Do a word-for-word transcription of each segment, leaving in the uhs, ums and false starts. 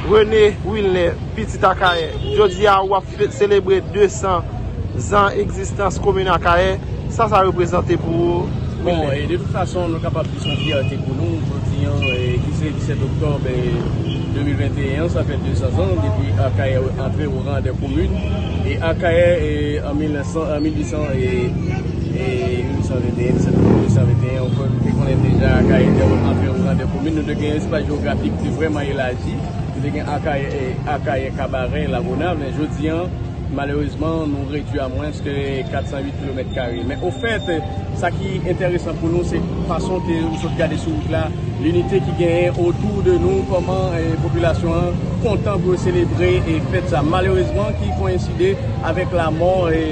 René Wilner, pitit Akayè, jodi a w ap fè- selebre de san zan egzistans komin Akayè. Sa sa reprezante pou ou, Bon, Wilner? E de tout fason, nou kapab di se yon fyète pou nou. Jodi an, e, ki se disèt oktòb, e, de mil venteyen an, sa fè de san zan depi Akayè antre o ran dè komin. E Akayè, e, an mil nèf san, an mil uit san, e, e, mil uit san venteyen, disèt oktòb mil uit san venteyen, ou te konnen deja Akayè te antre o ran dè komin. Nou te gen yon espas jewografik ki te vrèman elaji. Nou te gen Akayè, e, Akayè, Kabarè, Lagonav, men jodi an, malerezman, nou redui a mwens ke kat san uit kilomèt kare. Men ofèt, sa ki enteresan pou nou, se fason ke nou sot gade sou wout la, linite ki genyen otou de nou, kòman, e, popilasyon an kontan pou yo selebre, e, fèt sa. Malerezman, ki koyenside avèk lanmò, e,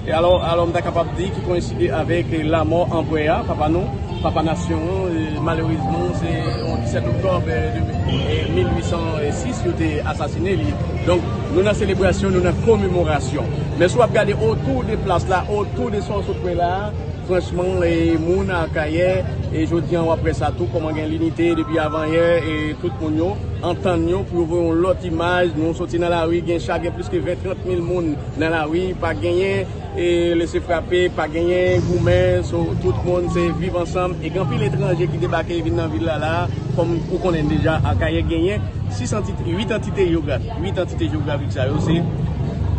e alò, alò, m ta kapab di ki koyenside avèk, e, lanmò anperè a, papa nou, papa nasyon an, e, malerezman, se yon disèt oktòb, e, de, e, mil uit san sis, yo te asasine li. Donk, nou nan selebrasyon, nou nan komemorasyon. Men si w ap gade otou de plas la, otou de sa w sot wè la, franchman, e, moun Akayè, e jodi an, w ap wè sa tou, kòman gen linite depi avanyè, e tout moun yo antann yo pou yo voye yon lòt imaj. Nou soti nan lari, gen chak, gen plis ke ven, trant mil moun nan lari, pa genyen e lese frape, pa genyen goumen, so, tout moun se viv ansanm. E gen anpil etranje ki debake vin nan vil la, la, kòm ou konnen deja, Akayè genyen sis antite, uit antite jewografik. Uit antite jewografik sa yo, se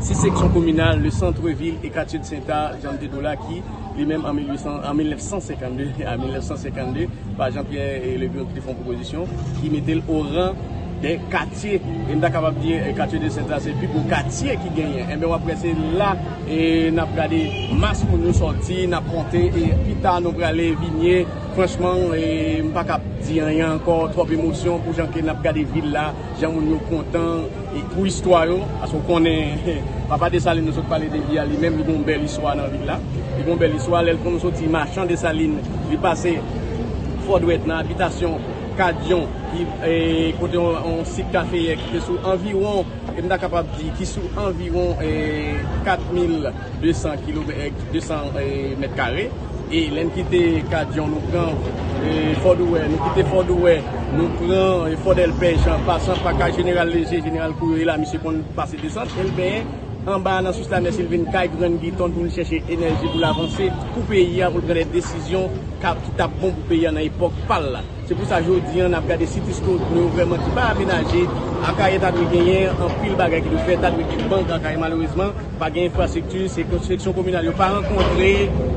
sis seksyon kominal, le centre-ville e katye de Senta, jan m te di w la, ki li menm an mil uit san, an mil nèf san senkannde, a mil nèf san senkannde, pa Jean-Pierre, e, Legrand ki te fè yon pwopozisyon, ki mete l o ran dè katye, e m ta kapab di, e, katye de Senta se pi gwo katye ki genyen. Enben, w ap wè se la, e, n ap gade mas moun yo sòti, n ap monte, e pita nou prale Vinye. Franchman, e, m pa ka di anyen ankò, twòp emosyon pou jan ke n ap gade vil la, jan moun yo kontan, e pou istwa yo, paske w konnen, papa Desalin nou sot pale de li a, li menm li gen yon bèl istwa nan vil la. Li gen yon bèl istwa, lè l konn soti Machan Desalin, li pase Fòdwèt nan abitasyon Kadyon, ki, e, kote yon, yon sit kafeyè ki te sou anviwon, e m ta kapab di, ki sou anviwon, e, kat mil de san kilomèt, de san, e, mèt kare. E lè n kite Kadyon, nou pran, e, Fòdwè, nou kite Fòdwè, nou pran, e, Fòdèlpèch, an pasan pa kay Jeneral Leje, Jeneral Kouri la, misye konn pase desann, e l benyen anba nan sous lamè Silvin, kay Grann Giton pou l chèche enèji pou l avanse pou peyi a, pou l pran de desizyon k ap, ki t ap bon pou peyi a nan epòk pa l la. Se pou sa jodi an n ap gade sit istorik nou yo vrèman ki pa amenaje. Akayè ta dwe genyen anpil bagay ki dwe fèt, ta dwe gen bank Akayè, malerezman pa gen enfrastrikti, se ke seksyon kominal yo pa rankontre,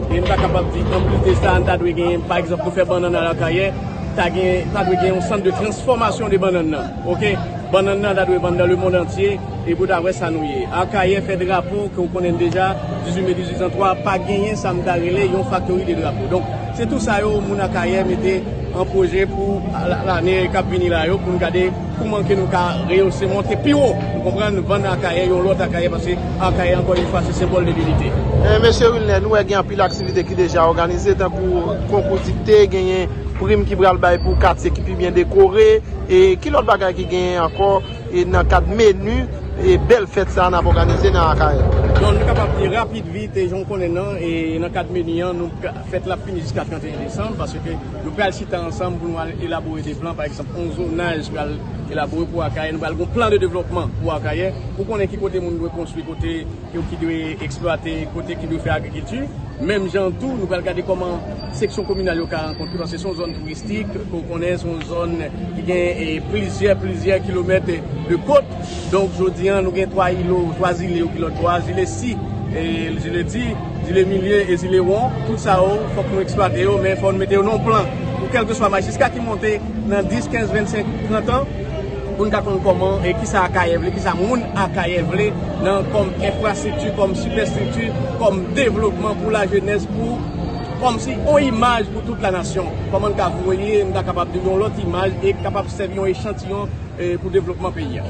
e m ta kapab di anplis de sa n ta dwe genyen, pa egzanp, nou fè bannann nan Akayè, ta gen, ta dwe gen yon sant de transfòmasyon de bannann nan, oke? Bannann nan ta dwe vann nan lemonn antye, e pou ta wè sa nou ye. Akayè fè drapo ke w konnen deja, dizuit me dizuit san twa, pa genyen sa m ta rele yon faktori de drapo. Donk, se tou sa yo moun Akayè mete an pwojè pou la- lane k ap vini la yo, pou n gade kouman ke nou ka reyose, monte pi wo. Ou konprann, vann Akayè, yon lòt Akayè, paske Akayè, ankò yon fwa, se senbòl de linite. E, mesye Wilner, nou wè gen anpil aktivite ki deja òganize, tankou konkou dikte, genyen prim ki pral bay pou katye ki pi byen dekore. E ki lòt bagay ki genyen ankò, e nan kad meni, e bèl fèt sa a n ap òganize nan Akayè? Donk, nou kapab di rapid, vit, e jan w konnen nan, e nan kad meni an, nou ka- fèt la ap fini jiska trannteyen desanm, paske nou pral chita ansanm pou nou al elabore de plan, pa egzanp, yon zonaj pral elabore pou Akayè, nou pral gen yon plan de devlòpman pou Akayè, pou konnen ki kote moun dwe konstwi, kote yo ki dwe eksplwate, kote ki dwe fè agrikilti. Menm jan tou, nou pral gade kòman seksyon kominal yo ka rankontre, paske se yon zòn touristik, ke w konnen, se yon zòn ki gen, e, plizyè, plizyè kilomèt de kot. Donk, jodi an, nou gen twa ilo, twa zile yo ki lòt bò a, zile Si, e, zile Di, zile Milye e zile Won. Tout sa yo, fòk nou eksplwate yo, men fò nou mete yo nan yon plan pou kèlkeswa, men jiska ki monte nan dis, kenz, vennsenk, trant an, pou n ka konn kòman e kisa Akayè vle, kisa moun Akayè vle nan kòm enfrastrikti, kòm sipèstrikti, kòm devlopman pou lajenès, pou kòmsi yon imaj pou tout lanasyon. Kòman n ka voye, n ta kapab di yon lòt imaj e kapab sèvi yon echantiyon, e, pou devlopman peyi a.